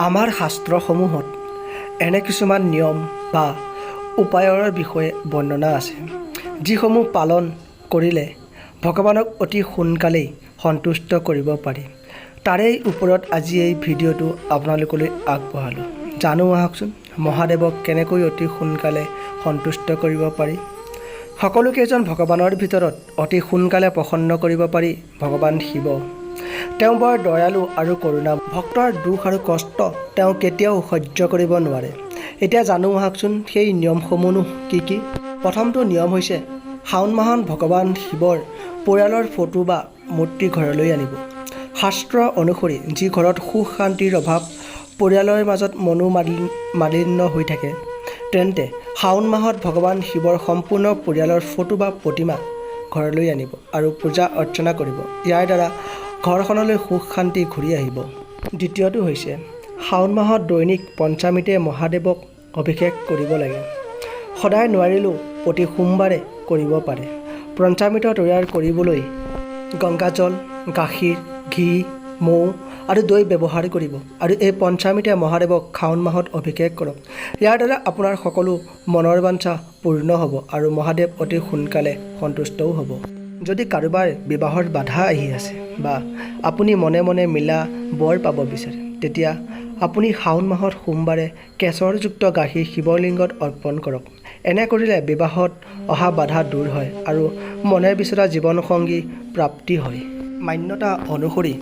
আমাৰ শাস্ত্ৰসমূহত এনে কিছুমান নিয়ম বা উপায়ৰ বিষয়ে বৰ্ণনা আছে, যিসমূহ পালন কৰিলে ভগৱানক অতি সোনকালেই সন্তুষ্ট কৰিব পাৰি। তাৰেই ওপৰত আজি এই ভিডিঅ'টো আপোনালোকলৈ আগবঢ়ালোঁ। জানো আহকচোন, মহাদেৱক কেনেকৈ অতি সোনকালে সন্তুষ্ট কৰিব পাৰি। সকলোকেইজন ভগৱানৰ ভিতৰত অতি সোনকালে প্ৰসন্ন কৰিব পাৰি ভগৱান শিৱ। তেওঁ বৰ দয়ালু আৰু কৰুণা। ভক্তৰ দুখ আৰু কষ্ট তেওঁ কেতিয়াও সহ্য কৰিব নোৱাৰে। এতিয়া জানো আহকচোন, সেই নিয়মসমূহনো কি কি। প্ৰথমটো নিয়ম হৈছে শাওণ মাহত ভগৱান শিৱৰ পৰিয়ালৰ ফটো বা মূৰ্তি ঘৰলৈ আনিব। শাস্ত্ৰ অনুসৰি যি ঘৰত সুখ শান্তিৰ অভাৱ, পৰিয়ালৰ মাজত মনোমালিন্য হৈ থাকে, তেন্তে শাওণ মাহত ভগৱান শিৱৰ সম্পূৰ্ণ পৰিয়ালৰ ফটো বা প্ৰতিমা ঘৰলৈ আনিব আৰু পূজা অৰ্চনা কৰিব। ইয়াৰ দ্বাৰা ঘৰখনলৈ সুখ শান্তি ঘূৰি আহিব। দ্বিতীয়টো হৈছে শাওণ মাহত দৈনিক পঞ্চামৃতে মহাদেৱক অভিষেক কৰিব লাগে। সদায় নোৱাৰিলেও প্ৰতি সোমবাৰে কৰিব পাৰে। পঞ্চামৃত তৈয়াৰ কৰিবলৈ গংগাজল, গাখীৰ, ঘি, মৌ আৰু দৈ ব্যৱহাৰ কৰিব আৰু এই পঞ্চামৃতে মহাদেৱক শাওণ মাহত অভিষেক কৰক। ইয়াৰ দ্বাৰা আপোনাৰ সকলো মনৰ বাঞ্ছা পূৰ্ণ হ'ব আৰু মহাদেৱ অতি সোনকালে সন্তুষ্টও হ'ব। যদি কাৰোবাৰ বিবাহৰ বাধা আহি আছে বা আপুনি মনে মনে মিলা বৰ পাব বিচাৰে, তেতিয়া আপুনি শাওণ মাহত সোমবাৰে কেশৰযুক্ত গাখীৰ শিৱলিংগত অৰ্পণ কৰক। এনে কৰিলে বিবাহত অহা বাধা দূৰ হয় আৰু মনে বিচৰা জীৱনসংগী প্ৰাপ্তি হয়। মান্যতা অনুসৰি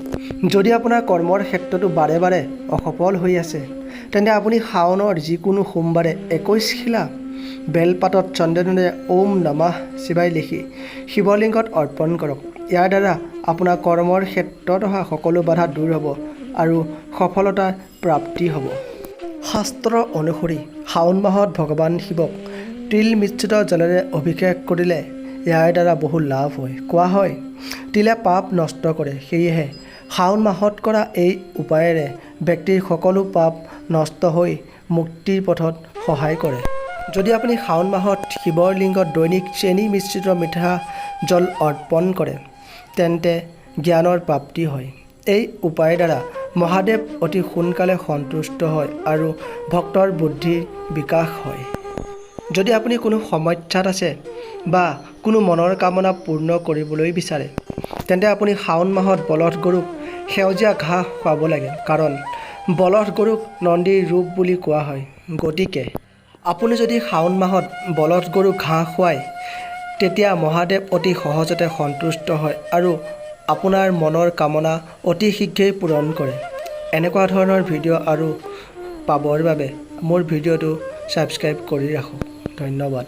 যদি আপোনাৰ কৰ্মৰ ক্ষেত্ৰতো বাৰে বাৰে অসফল হৈ আছে, তেন্তে আপুনি শাওণৰ যিকোনো সোমবাৰে 21 খিলা বেলপাতত চন্দনেৰে ওম নমঃ শিৱায় লিখি শিৱলিংগত অৰ্পণ কৰক। ইয়াৰ দ্বাৰা আপোনাৰ কৰ্মৰ ক্ষেত্ৰত অহা সকলো বাধা দূৰ হ'ব আৰু সফলতাৰ প্ৰাপ্তি হ'ব। শাস্ত্ৰ অনুসৰি শাওণ মাহত ভগৱান শিৱক তিল মিশ্ৰিত জলেৰে অভিষেক কৰিলে ইয়াৰ দ্বাৰা বহু লাভ হয়। কোৱা হয়, তিলে পাপ নষ্ট কৰে। সেয়েহে শাওণ মাহত কৰা এই উপায়েৰে ব্যক্তিৰ সকলো পাপ নষ্ট হৈ মুক্তিৰ পথত সহায় কৰে। যদি আপুনি শাওণ মাহত শিৱৰ লিংগত দৈনিক চেনি মিশ্ৰিত মিঠা জল অৰ্পণ কৰে, তেন্তে জ্ঞানৰ প্ৰাপ্তি হয়। এই উপায়ৰ দ্বাৰা মহাদেৱ অতি সোনকালে সন্তুষ্ট হয় আৰু ভক্তৰ বুদ্ধিৰ বিকাশ হয়। যদি আপুনি কোনো সমস্যাত আছে বা কোনো মনৰ কামনা পূৰ্ণ কৰিবলৈ বিচাৰে, তেন্তে আপুনি শাওণ মাহত বলধ গৰুক সেউজীয়া ঘাঁহ খুৱাব লাগে। কাৰণ বলধ গৰুক নন্দীৰ ৰূপ বুলি কোৱা হয়। গতিকে আপুনি যদি শাওণ মাহত বলধ গৰুক ঘাঁহ খুৱায়, তেতিয়া মহাদেৱ অতি সহজতে সন্তুষ্ট হয় আৰু আপোনাৰ মনৰ কামনা অতি শীঘ্ৰেই পূৰণ কৰে। এনেকুৱা ধৰণৰ ভিডিঅ' আৰু পাবৰ বাবে মোৰ ভিডিঅ'টো ছাবস্ক্ৰাইব কৰি ৰাখক। ধন্যবাদ।